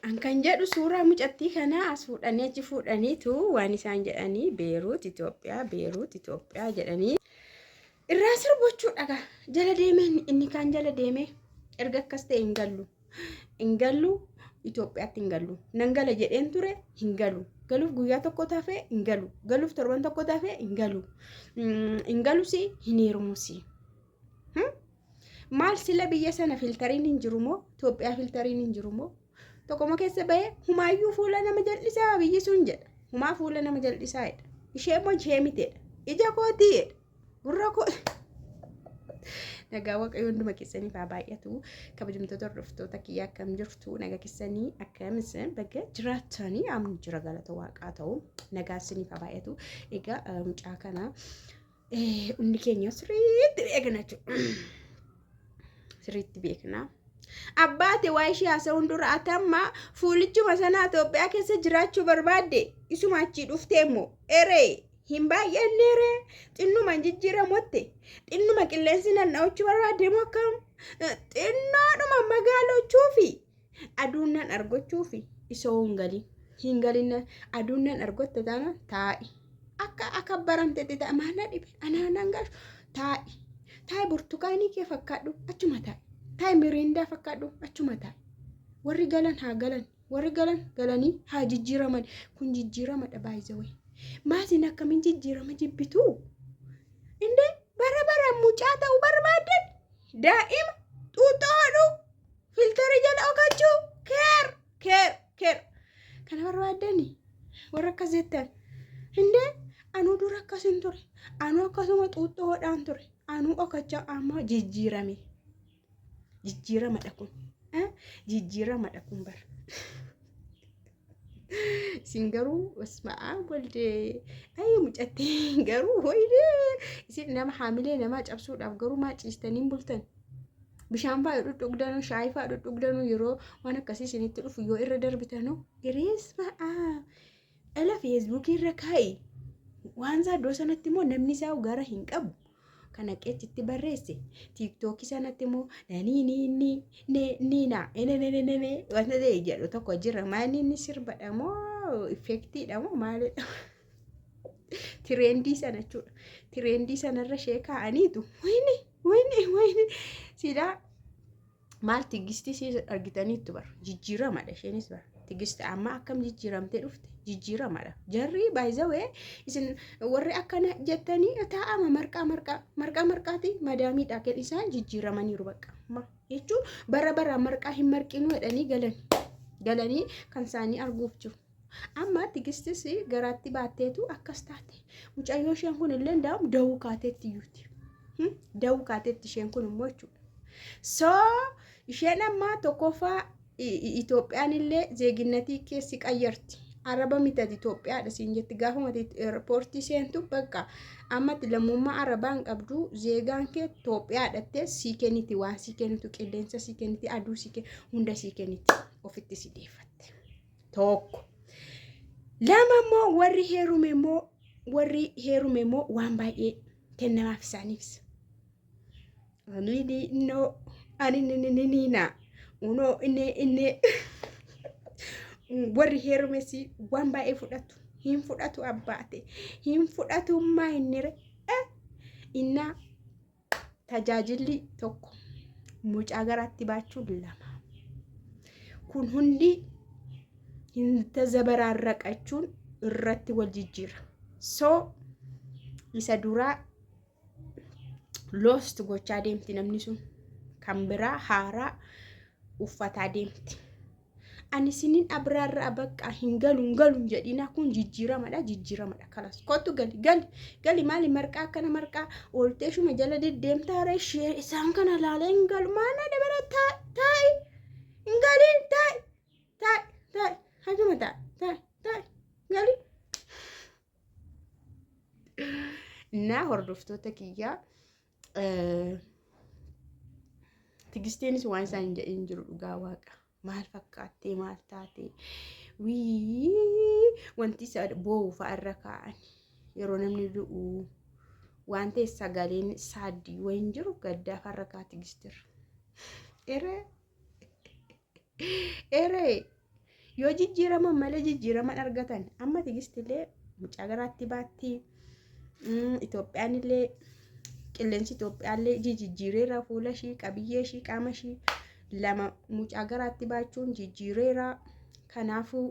An kan jedhu suuraa mucattii kanaa as fuudhanii achi fuudhaniitu waan isaan jedhanii Beeruut Itoophiyaa Beeruut Itoophiyaa jedhanii irraa sirbochuu dhaga jala deemee inni kaan jala deemee erga akkas ta'e hin gallu hin gallu Itoophiyaatti hin gallu nan gala jedheen ture hin galu galuuf guyyaa tokko tafee hin galu galuuf torban tokko tafee hin galu hin galusi hin heerumusi. Maal sila biyya sana filtariin hin jiru moo? Itoophiyaa filtariin hin jiru moo? Tokkoma keessa bahee humaayyuu fuula nama jal'isaa biyyi sun jedha. Humaa fuula nama jal'isaa jedha. Ishee immoo ishee miteedha. Ija kootii jedha. Gurra koo. Nagaa Waaqayyo hunduma keessaniif haa baay'atu. Kabajamtoota hordoftoota kiyya akkam jirtu? Nagaa keessanii akkam isin baga jiraattanii amni jira galata Waaqaa ta'u. Nagaa isiniif haa baay'atu. Egaa mucaa kana Hundi keenya sirriitti beekna jechuudha. Sirriitti beekna. Abbaate waa ishee haasa'uun dura ati amma fuulichuma sanaa Itoophiyaa keessa jiraachuu barbaadde isuma achii dhuftee immoo eree hin baay'anne eree xinnuma hin jijjiiramotte xinnuma qilleensi nanna'achuu barbaadde immoo akkam xinnoodhuma magaalochuufi aduun nan argochuufi isoo hin galin hin galin aduun nan argotte taana taa'i akka akka baramtetti ta'a maal na dhibe anaa nan gashu taa'i taa'i burtukaanii kee fakkaadhu achuma taa'i taa'i miriindaa fakkaadhu achuma taa'i warri galan haa galan warri galan galanii haa jijjiiraman kun jijjiiramadha baay'izawee maatiin akkamiin jijjiirama jibbituu indee bara bara mucaa ta'uu barbaaddan daa'ima xuuxxoo hodhuu Filtara jala okachuu keer keer keer kana barbaaddani warra akkas jettan hindee anuu dura akkas hin ture anuu akkasuma xuuxxoo hodhaan ture anuu okachaa amma jijjiirame jijjiiramadha kun jijjiiramadha kun bara. Isin garuu basma'aa waldee ayi mucattii garuu wayidee isin nama haamilee namaa cabsuudhaaf garuu maa ciistanii hin bultan. Bishaan fa'aa dhudhugdanuu shaayii fa'aa dhudhugdanuu yeroo waan akkasii isinitti dhufu yoo irra darbitanuu iriis ma'aa dhala feesbuukii irra kaa'i waan isaa iddoo sanatti immoo namni isaa gara hin qabu. Kan haqee achitti barreesse tiiktookii sanatti immoo nanii ni ni ne ni na ene ne ne ne ne wanta ta'e jedhu tokko jira. Maali inni sirbadha moo effektiidha moo maalidha? Tireendii sana jechuudha. Tireendii sanarra ishee kaa'aniitu wayne wayne wayne silaa Maal tigistii ishee argitaniittu bara jijjiiramadha isheenis bara tigisti amma akkam jijjiiramtee dhufte jijjiiramadha jarri baay'izawee isin warri akkana jettanii taa'ama marqaa marqaa marqaa marqaati madaamiidha kan isaan jijjiiramaniiru bakka ma jechuun bara bara marqaa hin marqinuu jedhanii galan galanii kan isaanii arguuf jiru. Amma tigistis garaatti baatteetu akkas taate. Mucayyoo isheen kun illee daa'um da'uu kaateetti iyyuuti. Da'uu kaateetti isheen kun immoo jechuudha. So isheen amma tokkoffaa Itoophiyaan illee zeeginnatii keessi qayyarti. Araba miti ati Itoophiyaadha siin jetti gaafuma ati eerpoortii seentu bakka ammatti lammummaa Arabaa hin qabdu zeegaan kee Itoophiyaadha jettee sii kenniti waan sii kennitu qilleensa sii kenniti aduu sii kenniti hunda sii kenniti ofitti si deeffatte. Tokko. Lama immoo warri heerume immoo warri heerume immoo waan baay'ee kennamaaf isaaniifis. Ani ni no ani ni ni ni ni na unoo inni inni warri heerumes waan baay'ee fudhatu hin fudhatu abbaate hin fudhatummaa inni re innaa Tajaajilli tokko mucaa garaatti baachuun lama. Kun hundi hin tazabaraarraqachuun irratti wal jijjiira. So isa duraa loost gochaa deemti namni sun. Kan biraa haaraa uffataa deemti. Ani isinin abraarraa bakka hin galu hin galu hin jedhina kun jijjiiramadha jijjiiramadha kalas kottu gali gali gali maali marqaa akkana marqaa ooltee shuma jala deddeemtaa ree ishee isaan kana laalee hin galu maal na dabara taa'i hin galiin taa'i taa'i taa'i hajuma taa'i taa'i taa'i gali. Naa hordoftoota kiyyaa Tigisteenis waan isaan hin jedhin jiru dhugaa waaqa. Maal fakkaattee maal taatee wii wanti isa boo'u fa'a irra kaa'an yeroo namni du'u waan ta'e sagaleen saaddii wayin jiru gaddaa fa'a irra ka'a tigistirra. Eree eree. Yoo jijjiiraman malee jijjiiraman argatan. Amma Tigistillee mucaa garaatti baatti. Itoophiyaan illee qilleensi Itoophiyaallee jijjiireera fuula ishii, qabiyyee ishii, qaama ishii lama mucaa garaatti baachuun jijjiireera. Kanaafuu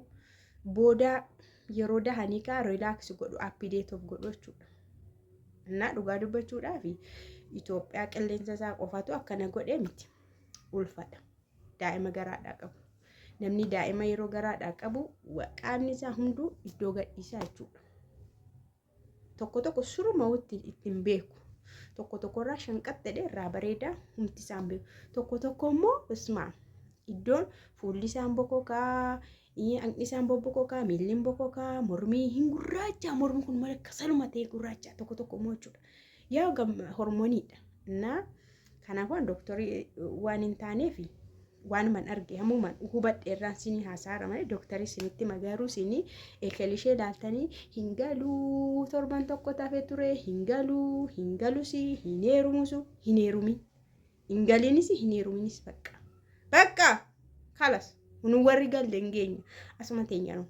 booda yeroo dahanii kaa relax godhu, update of godhu jechuudha. Innaa dhugaa dubbachuudhaaf Itoophiyaa qilleensa isaa qofatu akkana godhe miti. Ulfadha. Daa'ima garaadhaa qabu. Namni daa'ima yeroo garaadhaa qabu qaamni isaa hunduu iddoo gadhiisaa jechuudha. Tokko tokko suruma ittiin beeku. Tokko tokkorraa shanqattedhe irraa bareedaa humti isaan beeku. Tokko tokko immoo ismaa iddoon fuulli isaan bokokaa, hanqni isaan bobbokokaa, miilli hin bokokaa, mormii hin gurraacha, mormi kun maal akka saluma ta'e gurraacha tokko tokko immoo jechuudha. Yaa hormoniidha. Innaa kanaafuu an dooktarii waan hin taaneef waanuman arge hammuman hubadhe irraan sinii haasaara malee dooktarii sinitti magaruu sinii eekalishee ilaaltanii hin galuu torban tokko tafe ture hin galuu hin galusi hin heerumusu hin heerumin hin galiinis hin heeruminis bakka bakka kalas nu warri galle hin geenye asuma teenya nu.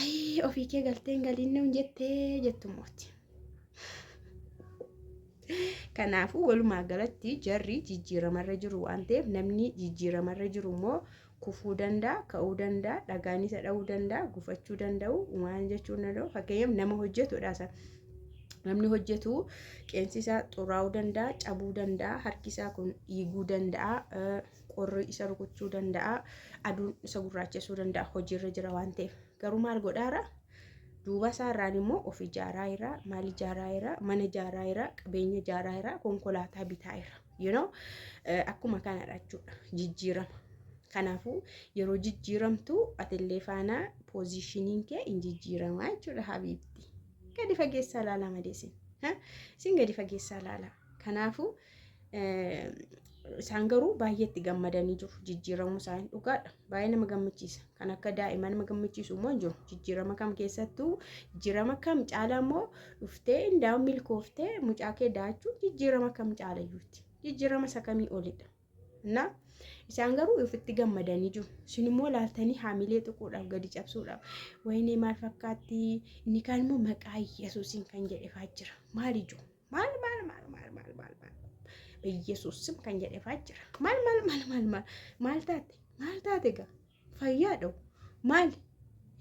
Ayii ofii kee galtee hin galiin nuun jettee jettu mooti. Kanaafuu walumaa galatti jarri jijjiiramarra jiru waan ta'eef namni jijjiiramarra jiru immoo kufuu danda'a, ka'uu danda'a, dhagaan isa dha'uu danda'a, gufachuu danda'u, waan jechuu danda'u. Fakkeenyaaf nama hojjetudha isa. Namni hojjetu qeensi isaa xuraa'uu danda'a, cabuu danda'a, harki isaa kun dhiiguu danda'a, qorri isa rukuchuu danda'a, aduun isa gurraachessuu danda'a hojiirra jira waan ta'eef. Garuu maal godhaara? Duuba isaarraan immoo of ijaaraa jira, maal ijaaraa jira, mana ijaaraa jira, qabeenya ijaaraa jira, konkolaataa bitaa jira. You know, akkuma kanadha jechuudha jijjiirama. Kanaafuu yeroo jijjiiramtu atillee faana poozishiniin kee hin jijjiiramaa jechuudha habiibti. Gadi fageessaa ilaalaa malee isin. Isin gadi fageessaa ilaalaa. Kanaafuu isaan garuu baay'ee itti gammadanii jiru jijjiiramuu isaanii dhugaadha. Baay'ee nama gammachiisa. Kan akka daa'ima nama gammachiisu immoo hin jiru. Jijjiirama kam keessattuu jijjiirama kam caalaa immoo dhuftee indaa'u milkooftee mucaa kee da'achuun jijjiirama kam caalayyuuti. Jijjiirama isa kamii olidha. Na isaan garuu ofitti gammadanii jiru. Isin immoo laaltanii haamilee tuquudhaaf gadi cabsuudhaaf wayinee maal fakkaatti inni kaan immoo maqaa Yesuusiin kan jedhefaa jira. Maal ijoo? Maal maal maal maal maal maal maal Yesuus sim kan jedhefaa jira. Maal maal maal maal maal maal taate maal taate gaa fayyaa dha'u maal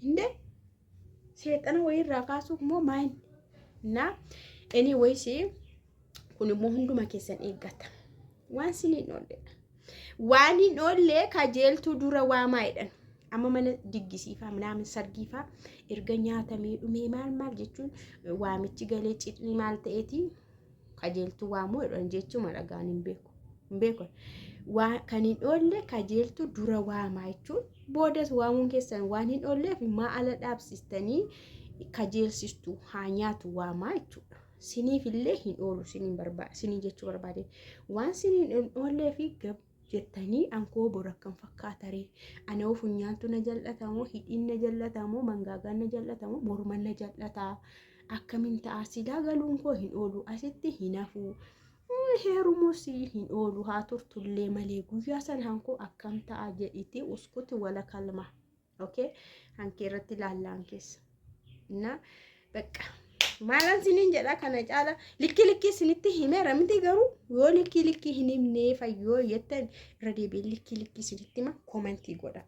hindee seexana wayiirraa kaasuuf immoo maal na anyways kun immoo hunduma keessan eeggata waan sin hin oolledha. Waan hin oolle kajeeltuu dura waamaa jedhan. Amma mana diggisiifaa minaamin sargiifaa erga nyaatamee dhumee maal maal jechuun waamichi galee cidhni maal ta'eeti kajeeltuu waamuu jedhan jechuuma dhagaan hin beeku. Hin beeku. Waa kan hin oolle kajeeltuu dura waamaa jechuun boodas waamuun keessan waan hin oolleef maa ala dhaabsistanii kajeelsistu haa nyaatu waamaa jechuudha. Siniif illee hin oolu siniin barbaade sinii jechuu barbaade waan siniin hin oollee fi gab jettanii ankoo bor akkam fakkaataree anoo funyaantu na jal'atamoo hidhiin na jal'atamoo mangaagaan na jal'atamoo morman na jal'ataa akkamiin ta'a silaa galuun koo hin oolu asitti hin hafu heerumuus hin oolu haa turtullee malee guyyaa sana hankoo akkam ta'a jedhiti uskuti wala kalma. Okay? Hankee irratti laallaan keessa. Na bakka maalan sinin jedha kana caala likkii likkii sinitti himeera miti garuu yoo likkii likkii hin himnee fayyoo jettan irra deebi'ee likkii likkii sinitti hima komantii godha.